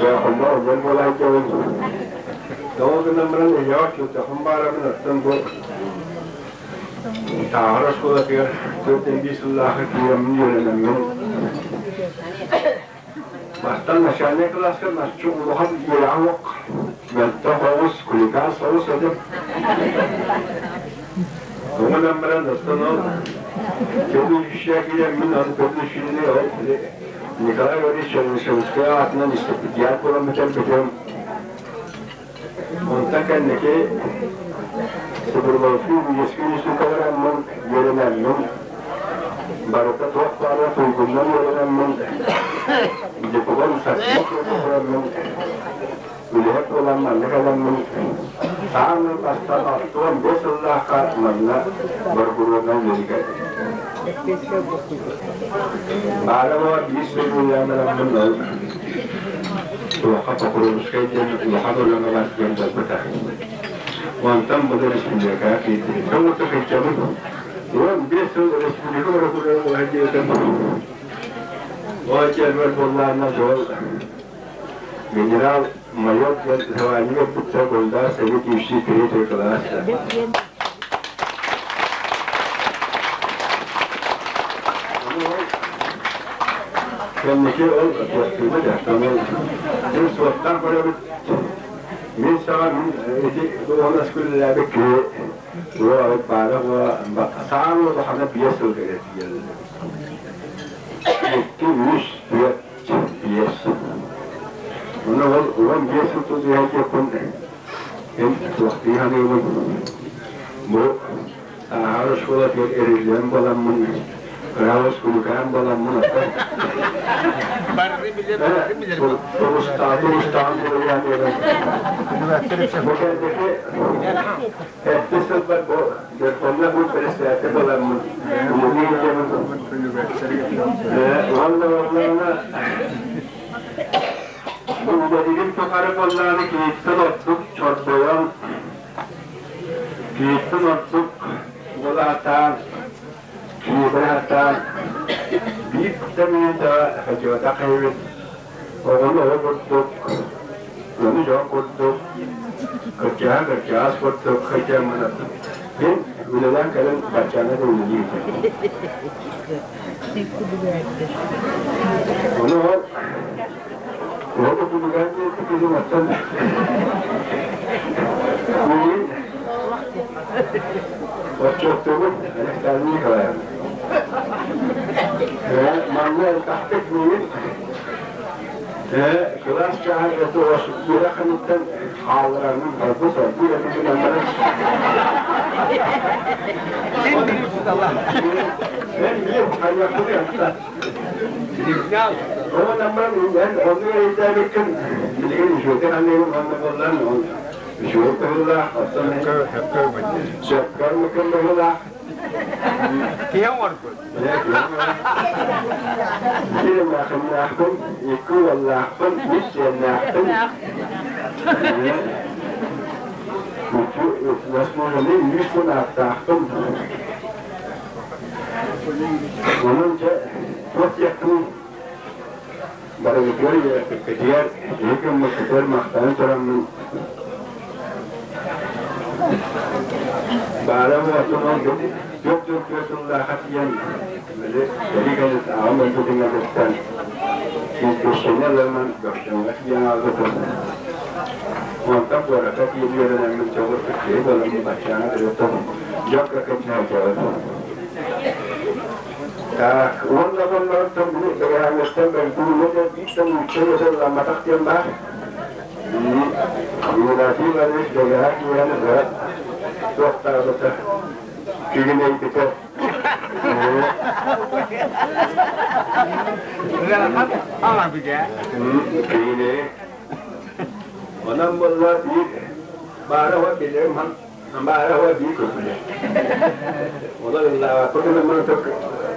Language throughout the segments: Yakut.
Чоохунна онньон буолаайдьабын. Тоҕо гынан баран эһиэхэ чуутахым баарабын оттон бу Тааһар оскуолатыгар 45 сыллаахы киирэммин үөрэнэммин бастан начальнай кылааска наччу улахан үөрэҕэ суох мөлтөх оҕус, хулиган соҕус этим. Оҥонон баран оттон ол педучилище киирэммин ол педучилище ол Николай Иванович Чернышевскай аатынан стипендиат буолан бүтэрбитим. Онтон кэнники Свердловский юридический институкка бараммын үөрэнэммин, барыта туох баара туйгуннан үөрэнэммин, диплом саксия туруораммын, үлэһит буолан манна кэлэммин, саамай бастаан 65 сыллаахха манна борокуруорунан үлэлии кэлбитим. Баара буола биир сыл үлэлээн бараммын ол туохха Покровскай диэн улахан оройуоҥҥа бар диэн буолбута. Онтон бу да республикаҕа киирдибит. Тоҕо кырдьабын. 15 сыл республика борокуруора буолар диэтим. Ол дьиэлбэр буоллаҕына дьол генерал майор диэн звание ылбыттара Гундар Совет юстиции третьего класса. Кэнники ол туохтууга дьахтаммын мин суоттаан көрөбүт мин саҕа мин ити уонас күллээбит киһи уо баара уо саамай улахана 5 сыл кэлэр 2 3 4 5 Онно ол 15 сыл тутуһа диэхпин эн туохтуу саныыбын бу Ааһар оскуолатыгар эриллэн буоламмын, кыраҕас кулукаан буоламмын оттон Барыны билэр, барыны билэр. Тулустаан буолуйан диэн. Бу кэнники эрдэ сылбар бу Верховна бу председатель буоламмын, үлэлии илдьэбин. Уонна буоллаҕына бу үлэлигин тухары буоллаҕына киниттэн ордук чорбойон Киһиттэн ордук уолаатаан, киһилээтаан биир да мүнүүтэҕэ садьыатах эбит, оҕону оҕо курдук, дьону дьон курдук, кырдьаҕаһы кырдьаҕас курдук сылдьаммын мин үлэлээн кэлэн баччаана да үлэлиир Ону ол ол тутулугар диэки киһи оттон миигин отчуоттуубун Александр Николаевна. Манна элбэхтик миигин кылаас чааһа үөрэх кэнниттэн хаалларарым барбы сорбу этим баран Мен биир хайыахпын Оҕонамман эн оннук эрэйдээбиккин билигин үчүгэйдик анныыбын уонна буоллан үчүгэй быһыылаах оттон сөпкө ылбыккын быһыылаах Киһи оҥорбут. Биир эмээхиннээхпин, икки уоллаахпын, үс сиэннээхпин. Заслуженный үс сыл ааттаахпын. Онон дьэ, туох диэхпиний, барыгытыгар үөрэппиккитигэр, киһи гыммыккытыгар махтанан тураммын, баара буолтун ол түөрт сыллаахха тиийэн, били сэрии кэнниттэн аҕам өлбүтүн кэнниттэн кирпииччэни ыларынан Бөхчөҥҥө тиийэн аҕалбытым. Онтон куоракка тиийэн үөрэнэммин чоҕур киһи буоламмын баччааҥҥа дылы дьон кыргыттаһыдьабын. Так, уонна оннооттон били бэгэһээҥҥиттэн бэрдиинэ да биир да нуучча ылламматах диэн баар. Игнатий Иванович бэгэһээ киирэн ыһыах туохтаабыта, кигинэйбитэ. Ыарахан аҕабыга. Кигинэйи. Онон буолла биир баара билэрим Баара уо биир көрбүлэ. Онон ыллаабаппын гынан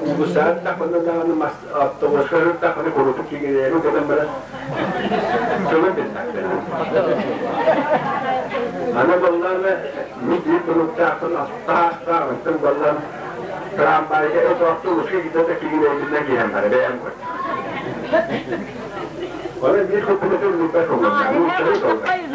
уулуссаҕа даҕаны мас автобуска сырыттахпына курутук киҥинэйэбин гынан баран тылым билбэппин. Аны буоллаҕына мин биир кунуктаахпын астаах онтон буоллан трамвайга эт автобуска киирдэ да киҥинэйбинэн киирэн бара бэйэм курдук. Онон биир куплеты ылбыппар көҥүллээх.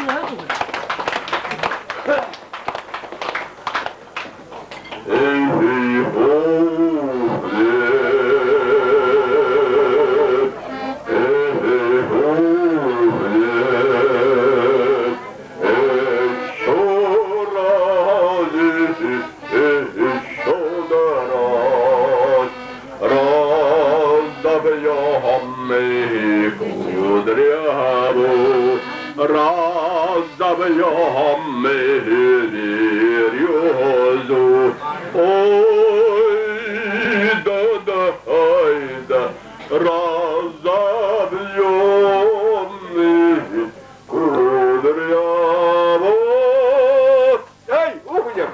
Эй, уходим!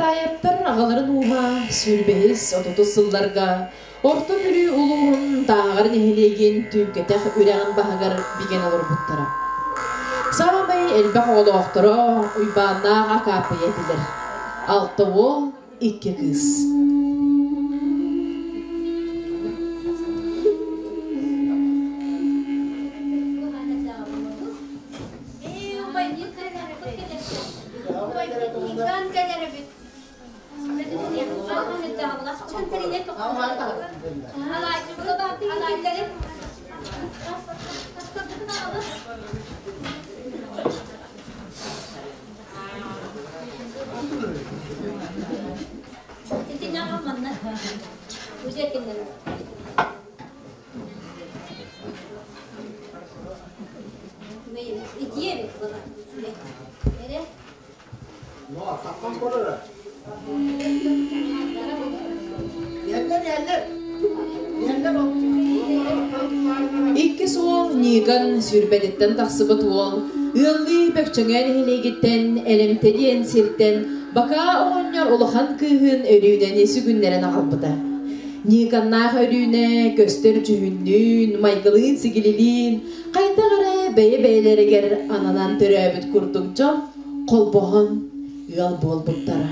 Харатаайаптар аҕаларын ууһа сүүрбэһис, отутус сылларга Орто Бүлүү улууһун Тааһаҕар нэһилиэгин Түүҥкэтэх үрэҕин баһыгар бигэн олорбуттара. Саамай элбэх оҕолоохторо Уйбааннаах Акааппыйа этилэр. Алта уол, икки кыыс. Иккис уол Никон сүүрбэтиттэн тахсыбыт уол ыаллыы Бөкчөҥөө нэһилиэгиттэн Элэмтэ диэн сиртэн Бакаа оҕонньор улахан кыыһын Өрүүнэни сүгүннэрэн аҕалбыта. Никоннаах Өрүүнэ көстөр дьүһүннүүн, майгылыын-сигилилиин хайдах эрэ бэйэ-бэйэлэригэр ананан төрөөбүт курдук дьон холбоһон ыал буолбуттара.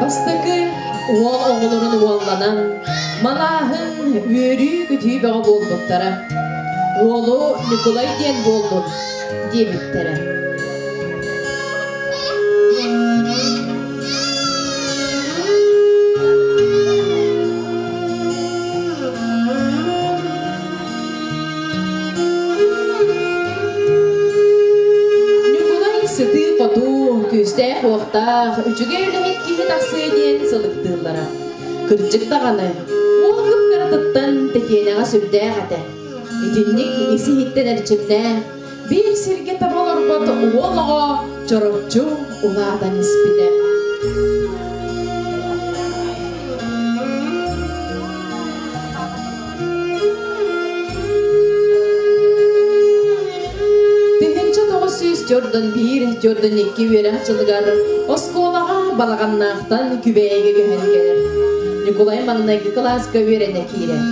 Бастакы уол оҕолорун уолланан, малааһын, үөрүү-көтүү бөҕө буолбуттара. Уолу Ньукулай диэн буоллун диэбиттэрэ. Ньукулай сытыы-хотуу, күүстээх-уохтаах, үчүгэй үлэһит киһи тахсыа диэн сылыктыыллара. Кырдьык даҕаны, уол кып-кыратыттан тэтиэнэҕэ сүрдээх этэ. Итинник ис-иһиттэн эрчимнээх, биир сиргэ таба олорбот уол оҕо чороччу улаатан испитэ. 1901 4-2 үөрэх дьылыгар оскуолаҕа Балаҕаннаахтан Күбээйигэ көһөн кэлэр. Ньукулай маҥнайгы кылааска үөрэнэ киирэр.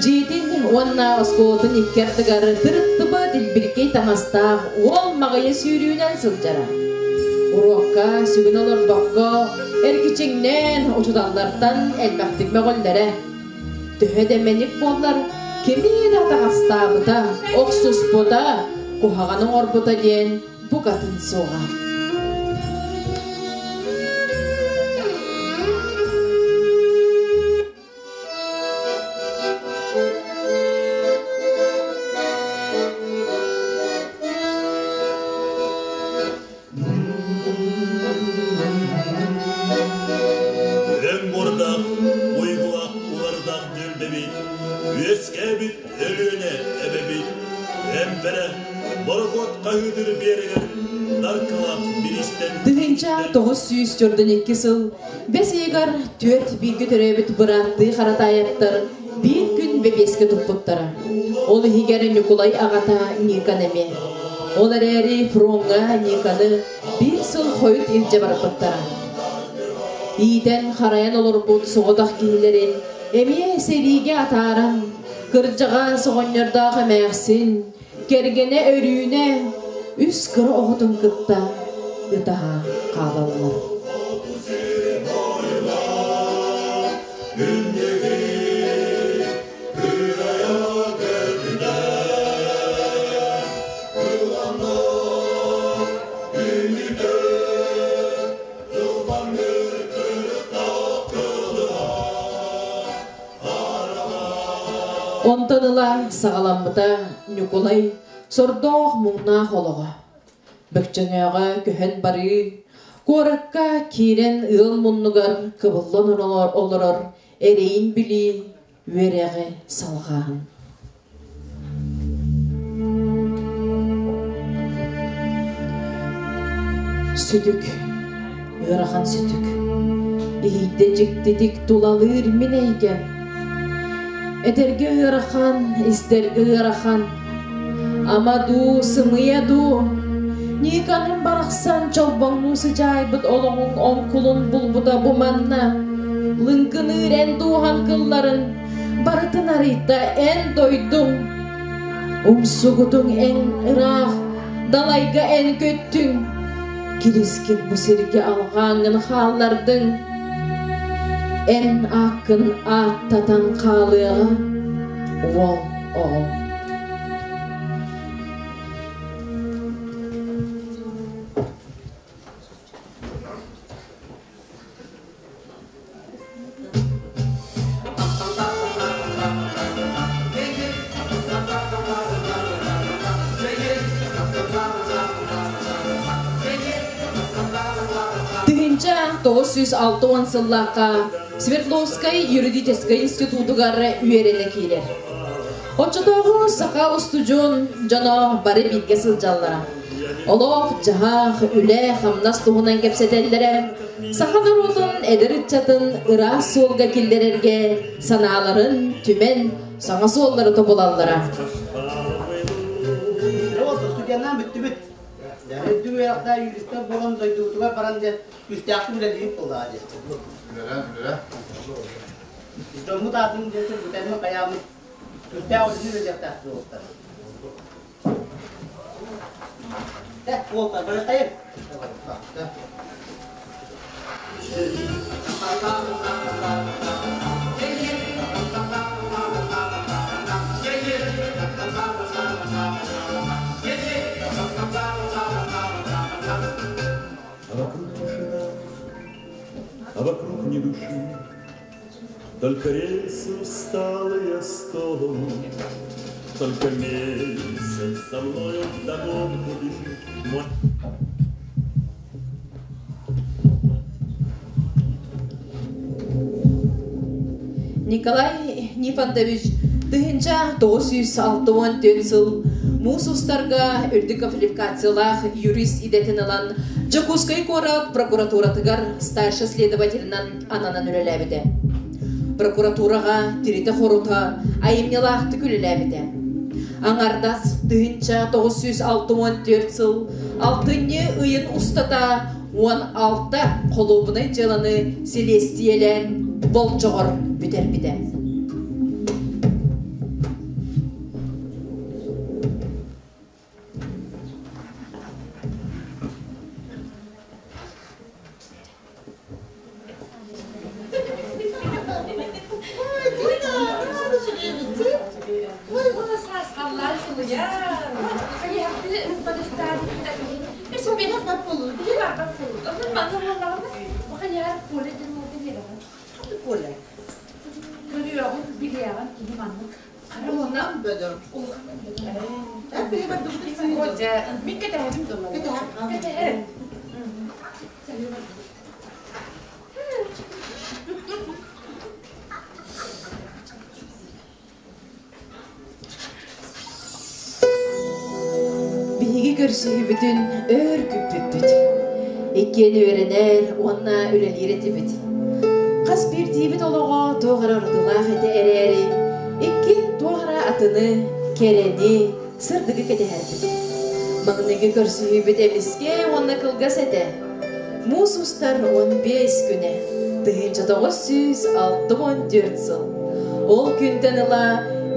Дьиэтин уонна оскуолатын икки ардыгар тырыттыбыт илбиркэй таҥастаах уол маҕыйа сүүрүүнэн сылдьара. Уруокка сүгүн олорбокко, эргичиҥнээн учууталлартан элбэхтик мөҕүллэрэ. Төһө да мэник буоллар, кими да атаҕастаабыта, охсуспута, куһаҕаны оҥорбута диэн букатын суоҕа. Өҥ мурдах, уйгулах улардах түөлбэбит, үөскээбит Өлүөнэ эбэбит, эмпэрэ, борохуот хаһыытыр биэрэгэр Даркылаах бириистэн 1992 сыл Бэс ыйыгар түөрт бииргэ төрөөбүт бырааттыы Харатаайаптар биир күн бэбиэскэ туппуттара. Ол иһигэр Ньукулай аҕата Никон эмиэ. Ол эрээри фроҥҥа Никоны биир сыл хойут илдьэ барбыттара. Иитэн харайан олорбут соҕотох киһилэрин эмиэ сэриигэ атааран, кырдьаҕас оҕонньордоох эмээхсин, кэргэнэ Өрүүнэ үс кыра оҕотун кытта ытаһа хаалаллар. Онтон ыла саҕаламмыта Ньукулай сордоох муҥнаах олоҕо. Бөкчөҥөөҕө көһөн барыы, куоракка киирэн ыал муннугар кыбыллан олорор эрэйин билии, үөрэҕи салҕааһын. Сүтүк, ыарахан сүтүк, иһийдэ дьиктитик тулалыыр мин эйгэм. Этэргэ ыарахан, истэргэ ыарахан, ама дуу, сымыйа дуу, Ньыыканым барахсан чолбоҥнуу сыдьаайбыт олоҕуҥ оҥкулун булбута бу манна. Лыҥкыныыр эн дууһан кылларын, барытын арыйда эн дойдуҥ. Умсугутуҥ эн ыраах, далайга эн көттүҥ. Кирискин бу сиргэ алҕааҥҥын хааллардыҥ. Эн ааккын ааттатан хаалыаҕа, уол оҕо. 1960 сыллаахха Свердловскай юридическай институтугар үөрэнэ киирэр. Оччотооҕу саха устудьуон дьоно бары бииргэ сылдьаллара. Олох-дьаһах, үлэ-хамнас туһунан кэпсэтэллэрэ, саха норуотун эдэр ыччатын ыраас суолга киллэрэргэ санааларын түмэн саҥа суоллары тобулаллара. Студеннаан бүттүбүт. Үрдүк үөрэхтээх юристар буолан дойдубутугар баран дьэ күүстээхтик үлэлиир буоллаҕа дии. Үлэлээн үлэлээ. Дьоммут аатын дьэ бүтэммит хайааммыт күүстээх үлэни үлэлиэхтээх буолуохтар. А вокруг тишина, а вокруг ни души, Только рельсы усталые стонут, Только месяц за мною вдогонку бежит. Мой... Николай Нифонтович 1964 сыл муус устарга үрдүк квалификациялаах юрист идэтин ылан Дьокуускай куорат прокуратуратыгар старший следователинэн ананан үлэлээбитэ. Прокуратураҕа тиритэ-хорута айымньылаахтык үлэлээбитэ. Аҥардас 1964 сыл алтынньы ыйын устата 16 холуобунай дьыаланы силиэстийэлээн болдьоҕор бүтэрбитэ. Биһиги көрсүһүүбүтүн өр күүппүппүт. Иккиэн үөрэнэр уонна үлэлиир этибит. Хас биирдиибит олоҕо туох эрэ уратылаах этэ эрээри, икки туох эрэ атыны, кэрэни, сырдыгы кэтэһэрбит. Маҥнайгы көрсүһүүбүт эмискэ уонна кылгас этэ. Муус устар 15 күнэ, 1964 сыл. Ол күнтэн ыла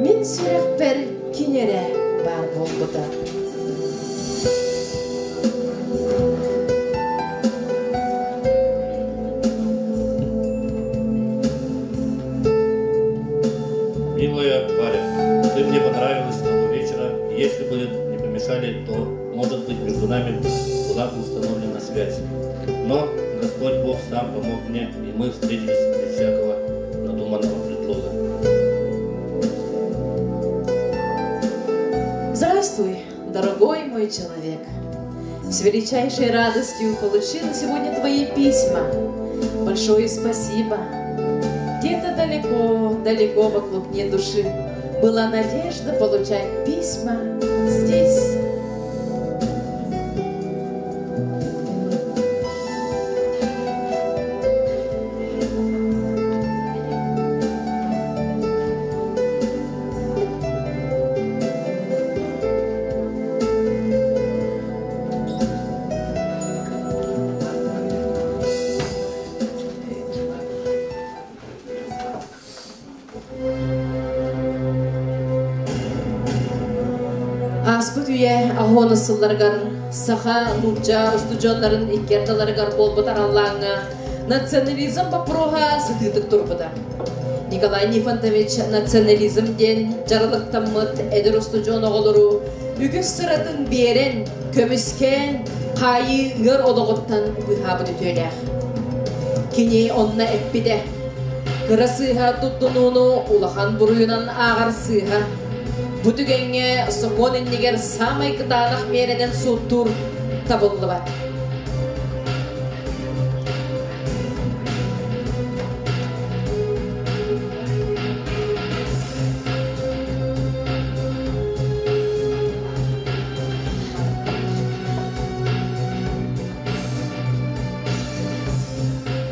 мин сүрэхпэр кини эрэ баар буолбута. Милая Варя, ты мне понравилась с того вечера, и если бы не помешали, то, может быть, между нами была бы установлена связь. Но Господь Бог сам помог мне, и мы встретились без всякого надуманного предлога. мой человек, с величайшей радостью получила сегодня твои письма. Большое спасибо. Где-то далеко, далеко во глубине души была надежда получать письма здесь. Ааспыт үйэ аһуона сылларыгар саха нуучча устудьуоннарын икки ардыларыгар буолбут араллааҥҥа национализм боппуруоһа сытыытык турбута. Николай Нифонтович национализм диэн дьаралыктаммыт эдэр устудьуон оҕолору үгүс сыратын биэрэн, көмүскээн, хаайыы ыар олоҕуттан быыһаабыт үтүөлээх. Кини онно эппитэ: «Кыра сыыһа туттунууну улахан буруйунан ааҕар сыыһа. Бу түгэҥҥэ сокуон иннигэр саамай кытаанах миэрэнэн сууттуур табыллыбат.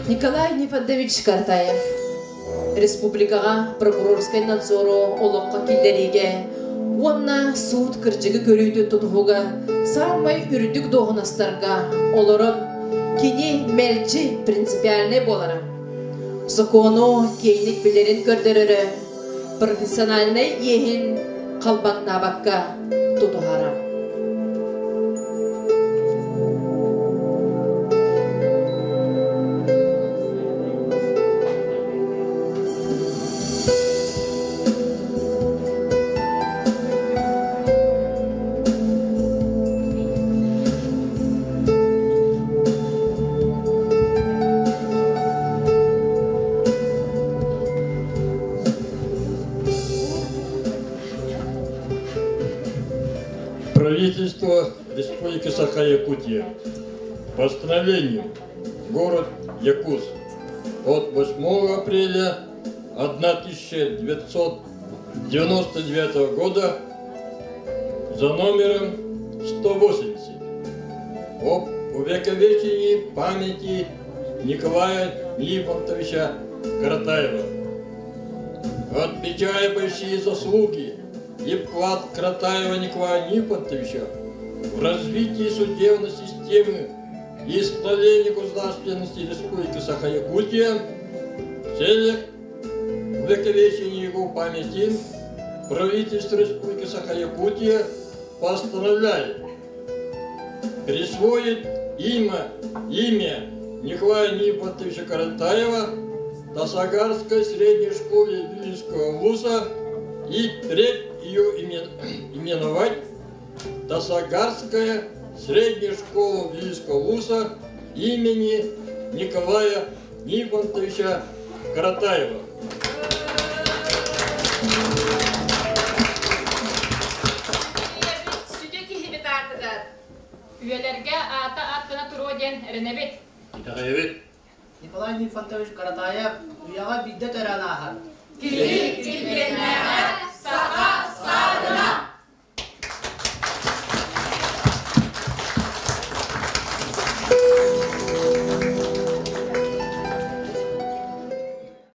Николай Нефедович Картаев республикаҕа прокурорскай надзору олоххо киллэриигэ уонна суут кырдьыгы көрүүтүн тутуһууга саамай үрдүк дуоһунастарга олорон кини мэлдьи принципиальнай буолара. Сокуону киэҥник билэрин көрдөрөрө, профессиональнай иэһин халбаҥнаабакка тутуһара. Правительство Республики Саха-Якутия. Постановлением город Якутск от 8 апреля 1999 года за номером 180 об увековечении памяти Николая Нифонтовича Каратаева. Отмечая большие заслуги и вклад Кратаева Николая Нифонтовича в развитии судебной системы и становлении государственности Республики Саха-Якутия в целях увековечения его памяти правительство Республики Саха-Якутия постановляет присвоить имя, имя Николая Нифонтовича Каратаева Тасагарской средней школе Вилюйского вуза и впредь ее именовать Тасагарская средняя школа Вилюйского вуза имени Николая Нифонтовича Каратаева. Сүдү киһибит аатыгар үйэлэргэ аата ааттана туруо диэн эрэнэбит. Итэҕэйэбит. Николай Нифонтович Каратаев үйэҕэ биирдэ төрөөн ааһар. Киһи